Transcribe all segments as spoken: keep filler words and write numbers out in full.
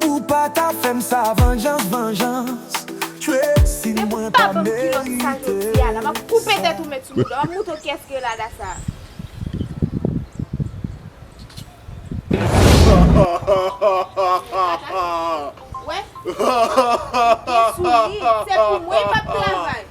Ou pa ta fè m sa, vanjans, vanjans. Tracy, mwen pa merite. Depi w pa ban m kilòt sa jodi a la, m ap koupe tèt ou met sou bouda. M ap montre w kiyès ki Lada sa. Wè? Gen sou li, se pou mwen, l p ap travay.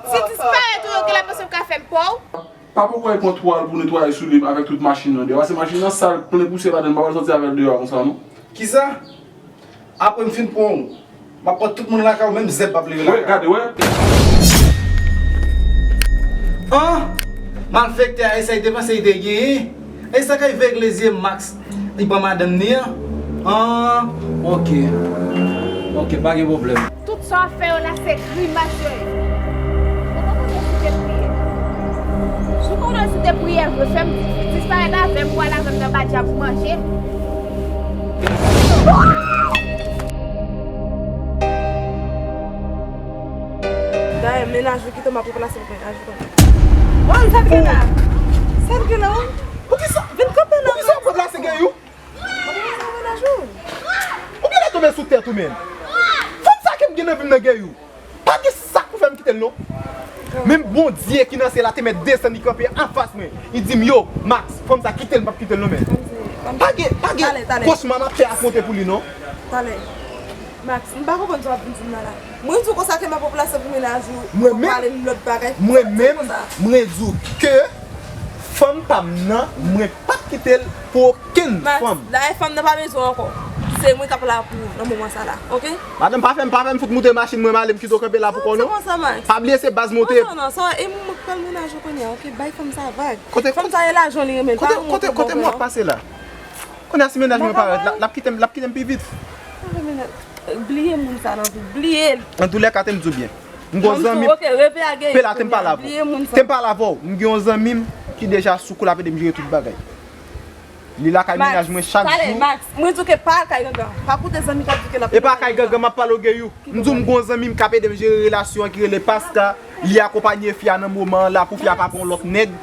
Ti disparèt ou yo genlè panse w ka fè m pa w. Papa, ou wè pran twal pou netwaye sou li avèk tout machin nan deyò. Pase machin nan sal, plen pousyè ladan l, m pa pral sòti avè l deyò a konsa non. Kisa? Apre m fin pran w, m ap pran tout moun lakay ou, menm zèb p ap leve lakay. Wè, gade, wè. An! Malfektè a esèy te panse li te genyen. E sa k ay vegle zye Max, li pran madanm ni an? An, ok. Ok, pa gen pwoblèm. Tout sa w ap fè yo la, se grimas yo ye. Ou pa konnen si te priyè. Si w konnen si te priyè vre, fè m disparèt avè m, ou al avè m nan badja pou manje. Dayè, mennaj ou kite m ap replase pou mennaj ou. Bon, sa l gen la? Sa l gen la, wi? Poukisa? Vin kanpe la. Poukisa w ap replase Gayou? Mennaj ou. Ou genlè tonbe sou tèt ou menm. Fanm sa ke m gen nan vi m nan Gayou. Pa gen sa k pou fè m kite l non. Menm Bondye ki nan syèl la te mèt desann, li kanpe anfas mwen. Li di m, yo, Max, fanm sa kite l, m p ap kite l non, men. Pa gen, pa gen kochma m ap fè ap monte pou li non. Talè. Max, m pa konprann sa w ap vin di m nan la. Mwen di w konsa ke m ap replase pou mennaj ou, w ap pale m lòt bagay. Mwen menm, mwen di w ke fanm pa m nan, mwen p ap kite l pou okenn fanm. Max, dayè fanm nan pa bezwen w ankò. Se mwen k ap la pou ou nan moman sa la, ok? Madanm, pa fè m, pa fè m fout moute machin mwen, m ale, m kite w kanpe la pou kò w non. Sa konsa, Max. Pa bliye se baz monte. Non, non, non, sa, e mwen k pral mennaj ou kounye a, ok? Bay fanm sa vag. Fanm sa e lajan li renmen l, pa yon moun pou bon vre non. Kote m w ap pase la? Kounye a si mennaj mwen parèt, l ap kite m, l ap kite m pi vit. Bliye moun sa nan vi, bliye l. Antoulèka, te m di w byen. M gen yon zanmi m, pe la te m pale avè w. Te m pale avè w, m gen yon zanmi m ki deja sou kou, l ap ede m jere tout bagay. Li lakay mennaj mwen chak jou. Max, mwen di w ke pa al kay gangan. Pa koute zanmi k ap di ke l ap ede w. E pa kay gangan m ap pale w, Gayou. M di w m gen yon zanmi m k ap ede m jere relasyon an ki rele Paska. Li akonpanye fi a nan moman an la pou fi a pa pran yon lòt nèg.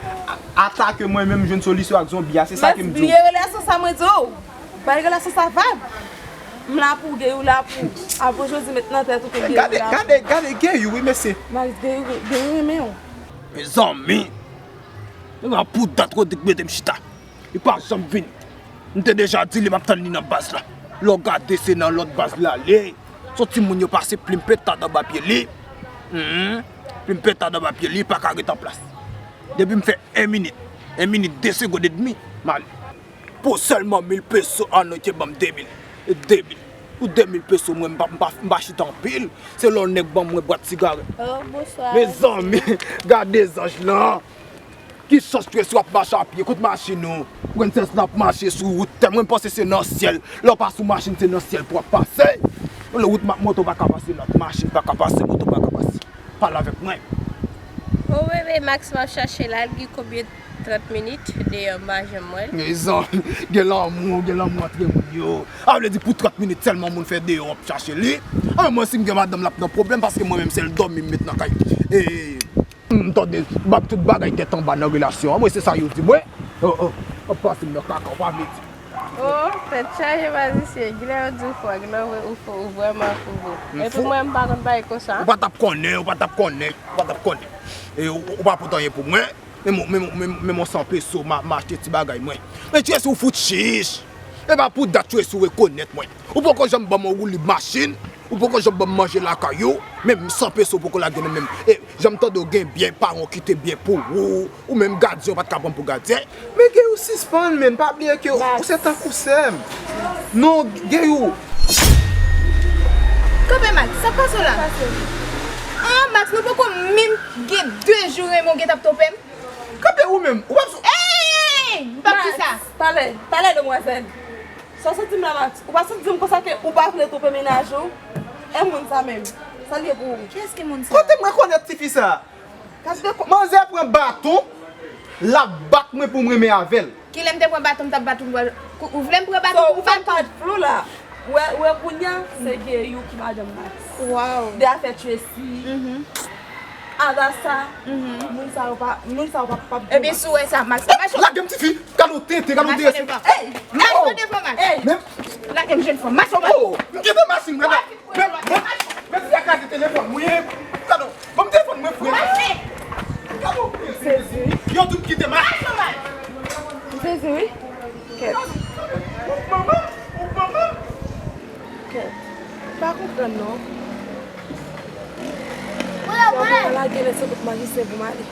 Atake mwen menm jwenn solisyon ak zonbi a, se sa ke m di w. Max, bliye relasyon sa mwen di w. Bay relasyon sa vag. M la pou w, Gayou la pou w. Apre jodi met nan tèt ou ke Gayou la pou w. Gade, gade, gade Gayou wi mesye. Max, Gayou, Gayou renmen w. Mezanmi, men pa pou dat Rodrigue mete m chita. Li pa janm vini. M te deja di li m ap tann li nan baz la. Lè w gade se nan lòt baz li ale. Se yon timoun yo pase plim petad anba pye li. Humm. Plim petad anba pye li, li pa ka ret an plas. Depi m fè en minit, en minit, de segonn edmi, m ale. Pou sèlman mil peso, a non, ke ban m de mil. E de mil. Pou de mil peso, mwen, m pa, m pa, m pa chita anpil. Se lè yon nèg ban mwen bwat sigarèt. Oh, bonswa. Mezanmi, gade zanj lan. Ki chans Tracy w ap mache a pye, kote machin ou? Prensès la ap mache sou wout tè, mwen panse se nan syèl. Lè w pa sou machin, se nan syèl pou w ap pase. Yon lè wout ma-, moto pa ka pase, lòt machin pa ka pase, moto pa ka pase. Pale avèk mwen. O bebe, Max m ap chache la, l gen konbyen trant minit deyò, m pa janm wè l. Mezanmi, gen lanmou, gen lanmou antre moun yo. A vle di pou trant minit sèlman moun fè deyò w ap chache li. A mwen si m gen madanm l ap nan pwoblèm paske mwen menm se l dòmi m met nan kay. E, M tande, m ap tout bagay tèt anba nan relasyon an. Mwen, se sa yo di mwen. Oh, oh, ap pase m nan kaka, w pa vle di. Oh, tèt chaje, mazisyen. Gilè yo di w fò, gilè yo ou fò, ou vrèman fou vre. Epi mwen, m pa konn bagay konsa. Ou pa t ap konnen, ou pa t ap konnen, ou pa t ap konnen. E ou, ou pa pote anyen pou mwen. Men, men, men, men, men yon san peso, m a, m a achte ti bagay mwen. Men Tracy, ou fout chich. E pa pou dat Tracy ou rekonèt mwen. Ou poko janm ban m yon woulib machin. Ou poko janm ban m manje lakay ou. Menm san peso ou poko lage nan men m. E jan m tande w gen byen, paran w kite byen pou ou. Ou menm gadyen, ou pa t ka pran m pou gadyen. Men Gayou, sispann, men pa bliye ke ou se tankou sè m. Non, Gayou. Kanpe, Max, sa k pase w la? Ah, Max, nou poko menm gen de jou renmen w gentan ap twonpe m. Kanpe ou menm, ou p ap sou. Ey! M p ap di sa. Max, talè, talè, demwazèl. Sa w sot di m la, Max? Ou pa sot di m konsa ke ou pa vle twonpe mennaj ou? E moun sa menm? Sa l ye pou ou? Kiyès ki moun sa? Kote m rekonèt tifi sa? Gade ko- Manzè pran baton, l ap bat mwen pou m renmen avè l. Kilè m te pran baton, m t ap bat ou, ou vle m pran baton pou m bat ou? Ou pa t flou la. Ou wè, ou wè kounye a, se Gayou ki madanm Max. Wow. De afè Tracy. Mhm. Adasa, moun sa yo pa, moun sa yo pa, pa. Ebyen, si w wè sa, Max, mache. Lage m, tifi. Gade w tenten, gade w derese. Mache devan. Ey, mache devan, Max. Ey, men lage m, jèn fanm, mache. Oh, m kite machin mwen la. Men, men, men fi a kraze telefòn mwen. Gade w, ban m telefòn mwen, frè. Mache. Gade w. Sezi. Yo tout kite machin. Sezi, wi. Kèt. Ou manman, ou manman. Kèt. M pa konprann non. Sa mwen lage lè se kot majisyen pou m ale.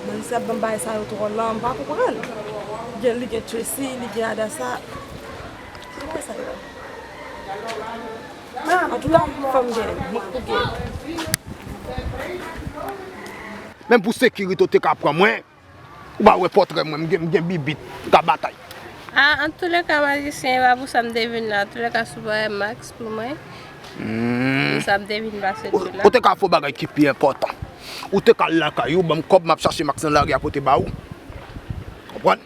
Majisyen ap ban m bagay sa yo twò lan, m pa konprann. Gen, li gen Tracy, li gen Adasa. Ki bagay sa yo? Antouka, fò m gen, mwen pou gen. Menm pou sekirite w te ka pran mwen. Ou pa wè pòtrè mwen, m gen, m gen bibit, m ka batay. Ah, antouleka, majisyen, e pa pou sa m te vin la. Antouleka, si w pa wè Max pou mwen, hmm, pou sa m te vin pase tou la. Ou te ka fè yon bagay ki pi enpòtan. Ou te ka al lakay ou, ban m kòb, m ap chache Max nan lari a pote ba ou. Konprann?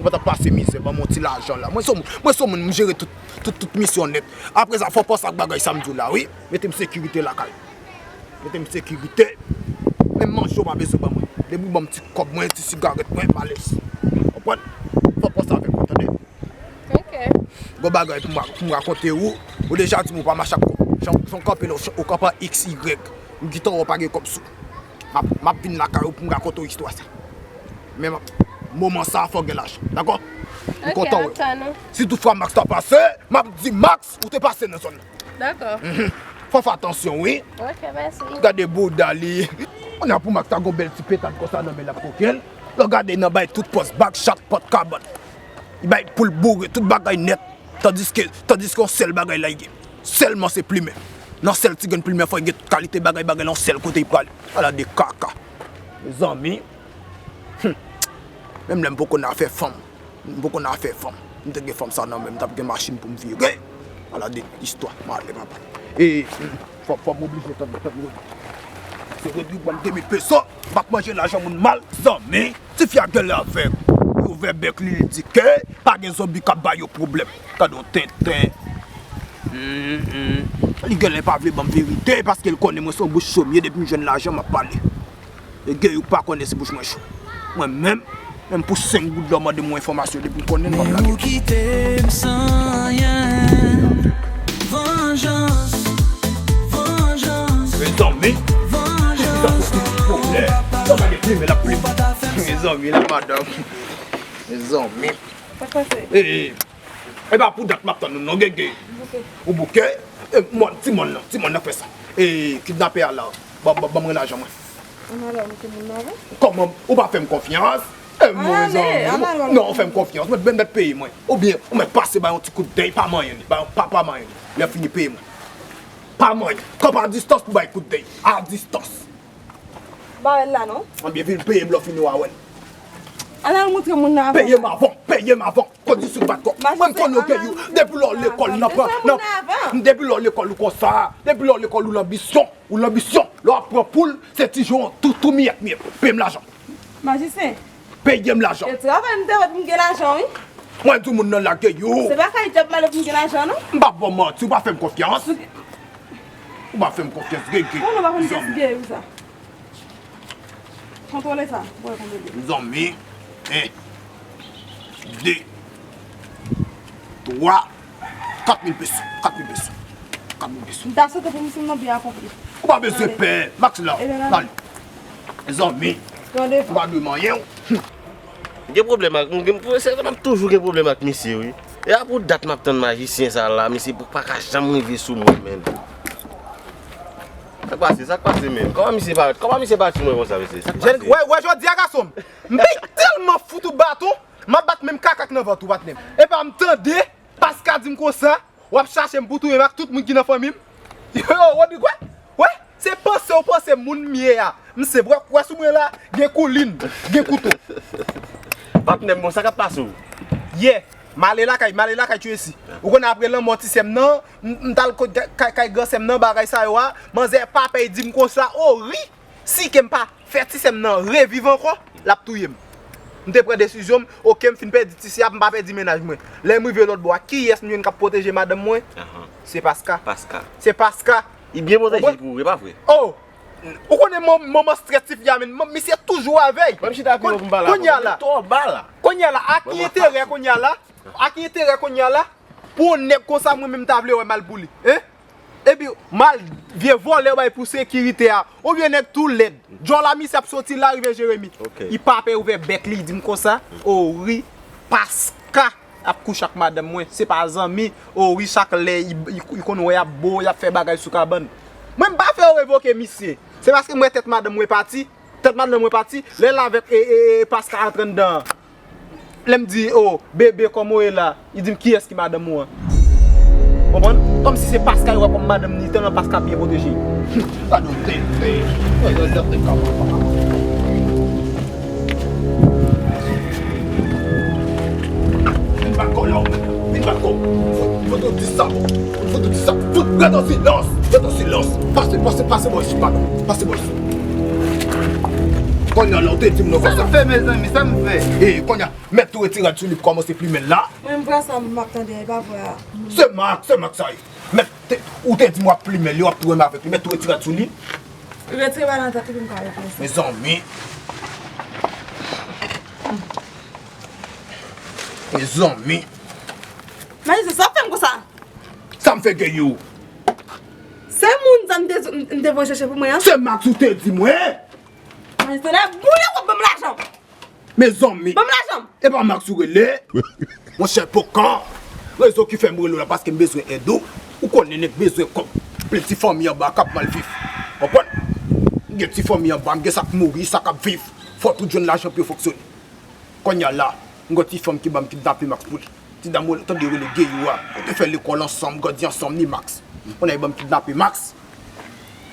Ou pa t ap pase mizè, ban m yon ti lajan la. Mwen se yon moun, mwen se yon moun, m jere tout, tout, tout misyon nèt. Apre sa, fò w panse ak bagay sa m di w la, wi. Mete m sekirite lakay. Mete m sekirite. Menm manje w pa bezwen ban mwen. Depi w ban m ti kòb mwen, ti sigarèt mwen, m alèz. Konprann? Fò w panse avèk mwen, tande? Ok. Gon bagay pou m, pou m rakonte ou. Ou deja di m ou pa mache ak kòb. Jan, jan w kanpe la, ou kanpe an X Y. M gentan wè w pa gen kòb sou. M ap, m ap vin lakay ou pou m rakonte w istwa sa. Men m ap, moman sa a, fò w gen lajan. Dakò? M kontan wè w. Si toutfwa Max ta pase, m ap di Max, ou te pase nan zòn nan. Dakò. Mhm. Fò w fè atansyon, wi. Ok, mèsi. Gade bouda li. Kounye a pou Max ta gon bèl ti petat konsa nan men l ap koke l. Lè w gade nan bay tout pòs, bag, chat, pòt, kabann. Li bay pou l boure, tout bagay nèt. Tandiske, tandiske yon sèl bagay la li gen. Sèlman se plimen. Nan sèl ti grenn plimen fò li gen tout kalite bagay, bagay la yon sèl kote li prale. Ala de kaka. Mezanmi. Hum. Menm lè m poko nan afè fanm. M poko nan afè fanm. M te gen fanm sa nan men m, m t ap gen machin pou m vire. Ala de istwa. Malè papa. E, hmm, fò, fò m oblije tann, tann Rodrig. Se Rodrig ban m de mil peso. M ap manje lajan moun mal, zanmi. Tifi a genlè avèg. Li ouvè bèk li, li di ke pa gen zonbi k ap ba yo pwoblèm. Gade yon tenten. Hmm, hmm. Li genlè pa vle ban m verite, paske l konnen mwen se yon bouch chomye, depi m jwenn lajan, m ap pale. E gen yo pa konnen si bouch mwen cho. Mwen menm, menm pou senk goud lè w mande m yon enfòmasyon, depi m konnen, m ap lage. Men ou kite m san anyen. Vanjans, vanjans. Mezanmi, vanjans. Sa pou ti pwoblèm. Sa pa gen plimen la plim. Mezanmi, la madanm. Mezanmi. Sa k pase? E, e, e pa pou dat m ap tann ou non, Gege. Ou bouke. Ou bouke? E, mòn, ti mòn nan, ti mòn nan fè sa. E, kidnapè a la. Ban, ban, ban mwen lajan mwen. Ann ale, ou mete moun nan avè? Kòman? Ou pa fè m konfyans? E, mezanmi, non, ou fè m konfyans. Mwen, mwen mèt peye mwen. Oubyen, ou mèt pase ba yon ti kout dèy, pa manyen li. Ba yon pa, pa manyen li. Lè fini peye mwen. Pa manyen. Kanpe a distans pou bay kout dèy. A distans. Ba wè l la non. Anbyen vin peye m lè w fini w a wè l. Ann al montre moun nan avan. Peye m avan, peye m avan. Kondisyon bat kò. Mwen m konnen w gen you. Depi lè w lekòl, nan pran, nan, depi lè w lekòl ou konsa. Depi lè w lekòl ou lanbisyon. Ou lanbisyon. Lè w ap pran poul, se ti jon tou, tou miyèt, miyèt. Peye m lajan. Majisyen. Peye m lajan. E travay m te wè pou m gen lajan, wi. Mwen di w moun nan lage yo. Se pa kay djab m ale pou m gen lajan, non. M pa ba w manti, ou pa fè m konfyans. Ou pa fè m konfyans, Gege. Ou pa fè m konfyans, Gege, sa. Kontwole sa, pou wè konbyen l ye. Zanmi, en, de, twa, kat mil peso, kat mil peso, kat mil peso. M ta swete pou misye nan byen akonpli. Ou pa bezwen pè, Max la. Ebyen, ale. Zanmi, ou pa dwe manyen w. Gen pwoblèm ak, m gen, se, m ap toujou gen pwoblèm ak misye, wi. E a pou dat m ap tann majisyen sa la, misye pa ka janm rive sou mwen, menm. Sa k pase, sa k pase, menm? Kòman misye parèt, kòman misye pati mwen konsa, mesye? Sa k pase? Wè, wè, jodi a, gason m, m pèy tèlman fout ou baton, m ap bat menm kaka k nan vant ou, patnè m. Epa m tande Paska di m konsa, w ap chache m pou touye m ak tout moun ki nan fanmi m. Yo, Rodrig, wè, wè, se panse w panse moun m ye a. M senp, wè, wè sou mwen la, gen koulin, gen kouto. Patnè m, bon, sa k ap pase w? Yè, m ale lakay, m ale lakay Tracy. Ou konnen apre lanmò ti sè m nan, m, m t al kot kay, kay gran sè m nan, bagay sa yo a, manzè pa pè di m konsa, o ri, si ke m pa fè ti sè m nan reviv ankò, l ap touye m. M te pran desizyon m, oke, m fin pèdi ti sè a, m pa pèdi mennaj mwen. Lè m rive lòt bò a, kiyès m jwenn k ap pwoteje madanm mwen? Ahan. Se Paska. Paska. Se Paska. Li byen pwoteje l pou ou, e pa vre? Oh! Ou konnen mo- moman strès ti fi a menm, misye toujou avè l. Mwen m chita pi wo pou m pale avè w. Kounye a la. Kounye a la, a ki enterè kounye a la? A ki enterè kounye a la? Pou yon nèg konsa mwen menm m ta vle wè mal pou li. Hein? Epi mal vye vòlè bay pou sekirite a. Oubyen nèg tou lèd. Djòl a misye ap soti la rive Jeremi. Li pa pè ouvè bèk li, li di m konsa, o wi, Paska ap kouche ak madanm mwen, se pa zanmi, o wi, chak lè li konn wè y ap bo, y ap fè bagay sou kabann. Mwen m pa fè yo revoke misye. Se paske m wè tèt madanm mwen pati, tèt madanm mwen pati, lè l avèk e, e, e, Paska antre anndan an. Lè m di, o, bebe, kòman w ye la? Li di m, kiyès ki madanm ou an? Konprann? Kòmsi se Paska yo wè kòm madanm li, tèlman Paska byen pwoteje. Gade yon tenten. Gade yon tenten kòman. Vin bat kò la, vin bat kò. Fout, fout ou di sa. Fout ou di sa. Fout, rete an silans. Rete an silans. Pase, pase, pase bò isit, madanm. Pase bò isit. Kounye a la, ou te di m non konsa. Sa m fè, mezanmi, sa m fè? E, kounye a, mèt tou retire rad sou li pou kòmanse plimen l la. Mwen, m vwè sa m ap tande a, e pa vwè a. Se Max, se Max sa ye. Mèt, te- ou te di m w ap plimen li, w ap tou renmen avèk li. Mèt tou retire rad sou li. Retire bal nan tèt li pou m ka reponn sa. Mezanmi. Mezanmi. Majistra, sa w ap fè m konsa? Sa m fè Geyou? Se moun sa m te, m te voye chèche pou mwen an? Se Max ou te di mwen? Majistra, lè bouyon w ap ban m lajan. Mezanmi. Ban m lajan m. E pa Max ou rele? Monchè Pokan. Rezon ki fè m rele w la, paske m bezwen èd ou. Ou konnen nèg bezwen kòb. Plen ti fanmi anba k ap mal viv. Konprann? M gen ti fanmi anba, m gen sa k mouri, sa k ap viv. Fò tout jwenn lajan pou yo fonksyone. Kounye a la, m gen ti fanm ki ban m kidnape Max pou li. Ti dam ou tande yo rele Geyou a. Nou te fè lekòl ansanm, grandi ansanm, ni Max. Kounye a yo ban m kidnape Max.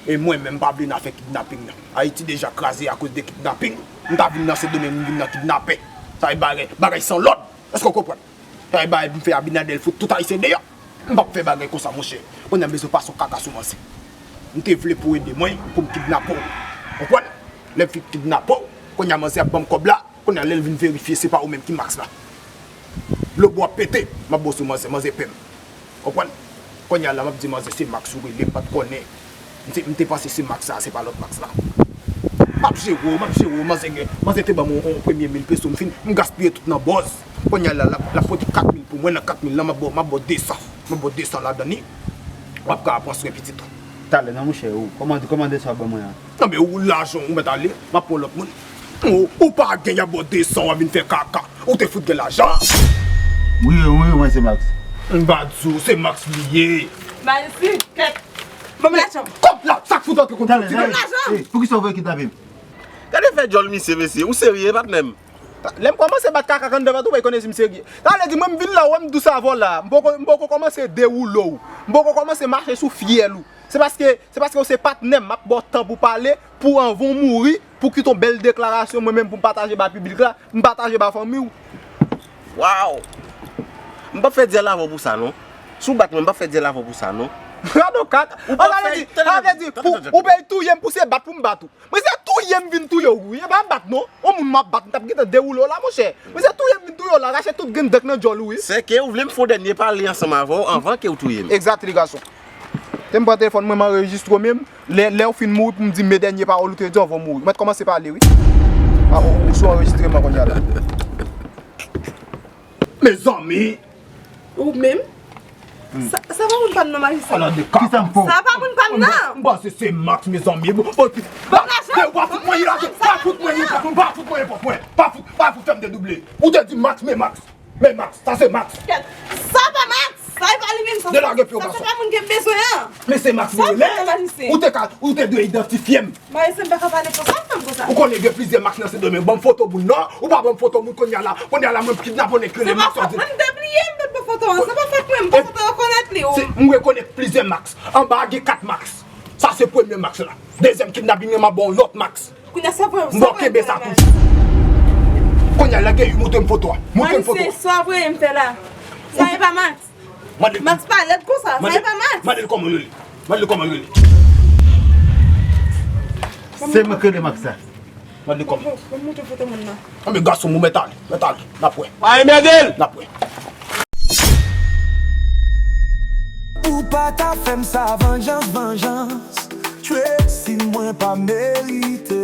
E mwen menm, m pa vle nan afè kidnaping nan. Ayiti deja kraze akoz de kidnaping. M ta vin nan Sendomeng, m vin nan kidnapè. Sa e bagay, bagay san lòd. Èske w konprann? Sa e bagay pou m fè Abinader fout tout Ayisyen deyò. M p ap fè bagay konsa, monchè. Kounye a m bezwen pase yon kaka sou manzè. M te vle pou ede mwen, pou m kidnape w. Konprann? Lè m fin kidnape w, kounye a manzè ap ban m kòb la. Kounye a lè l vin verifye, se pa ou menm ki Max la. Lobou ap pete, m ap bo sou manzè, manzè pè m. Konprann? Kounye a la, m ap di manzè se Max ou rele, m pa t konnen. M te, m te panse se Max sa, se pa lòt Max la. M ap jere w, m ap jere w, manzè gen, manzè te ban m yon, yon premye mil peso, m fin, m gaspiye tout nan bòz. Kounye a la, l ap, l ap pote kat mil pou mwen, nan kat mil lan, m ap ba w, m ap ba w de san. M ap ba w de san ladan li. W ap ka pran swen pitit ou. Talè non, monchè, ou kòmande, kòmande sa w ban mwen an. Non, men ou lajan ou mèt ale, m ap pran lòt moun. Ou, ou pa gen, y ap ba w de san, w ap vin fè kaka. Ou te fout gen lajan. Wi, wi, mwen se Max. M pa di w, se Max li ye. Ba isi, kèt. Ban m lajan m. Kòb la, sa k fout antre konn... Talè, talè. Ban m lajan m. Ey, poukisa w voye kidnape m? Gade fè djòl misye, mesye. Ou serye, patnè m? Lè m kòmanse bat kaka anndan vant ou, bay konnen si m serye. Sa vle di mwen m vin la, ou wè m dous avè w la. M poko, m poko kòmanse dewoule w. M poko kòmanse mache sou fyèl ou. Se paske, se paske w se patnè m, m ap ba w tan pou pale, pou anvan w mouri, pou kite yon bèl deklarasyon, mwen menm pou m pataje ba piblik la, m pataje ba fanmi w. Waw! M p ap fè dyèl avè w pou sa non. Si w bat mwen, m p ap fè dyèl avè w pou sa non. Gade yon kaka. Ou p ap fè, tande, tande, tande, tande. Ou pèy touye m pou se bat pou m bat ou. Mwen se touye m vin touye w wi. E pa bat non. On moun m ap bat, m t ap gentan dewoule w la, monchè. Mwen se touye m vin touye w la, rache tout grenn dan k nan djòl ou wi. Sèke ou vle m fè yon dènye pale ansanm avè w anvan ke w touye m. Egzakte li gason. Te m pran telefòn mwen, m anrejistre w menm. Lè, lè w fin mouri pou m di men dènye pawòl ou te di anvan w mouri. Mwen t kòmanse pale wi. A, ou, ou sou anrejistreman kounye a la. Mezanmi. Ou menm? Sa, sa pa moun pa m nan, majistra. Ala de ka. Kisa m fè w? Sa pa moun pa m nan. M panse se Max, mezanmi. Bon, bon, bon, lajan. Ou pa fout mwen, lajan. Pa fout mwen, pa fout mwen, pa fout mwen. Pa fout, pa fout fè m dedouble. Ou te di Max, men Max. Men Max, sa se Max. Kèt. Sa pa Max. Sa e pa li menm, sa. Delage pye w, gason. Sa se pa moun ke m bezwen an. Men se Max li ye. Sa w fè la, majistra? Ou te ka, ou te dwe idantifye m. Mwen se m pa ka pale konsa, fè m konsa. Ou konnen gen plizyè Max nan Sendomeng. Ban m foto moun nan, ou pa ban m foto moun kounye a la. Kounye a la, mwen kidnape yon nèg ki rele Max. Se pa fòt mwen, m te bliye, m te pran foto an. Se pa fòt mwen, m pa foto rekonèt li. Se, m rekonèt plizyè Max. Anba a gen kat Max. Sa se premye Max la. Dezyèm kidnaping nan, m ap ba w lòt Max. Kounye a, sa vre, m ba w kenbe sa tou. Kounye a la, gen yon montre m foto a. Montre m foto a. Mwen se sa vre, m fè la. Sa e pa Max. Max pa lèd konsa, sa e pa Max. Mande l kòman yo rele. Mande l kòman yo rele. Se mwen k rele Max la. Mande l kòman. Bon, bon, montre foto moun nan. Anben gason m, ou mèt ale, mèt ale. N ap wè. Pa enmède l. N ap wè. Ou pa ta fè m sa, vanjans, vanjans. Tracy, mwen pa merite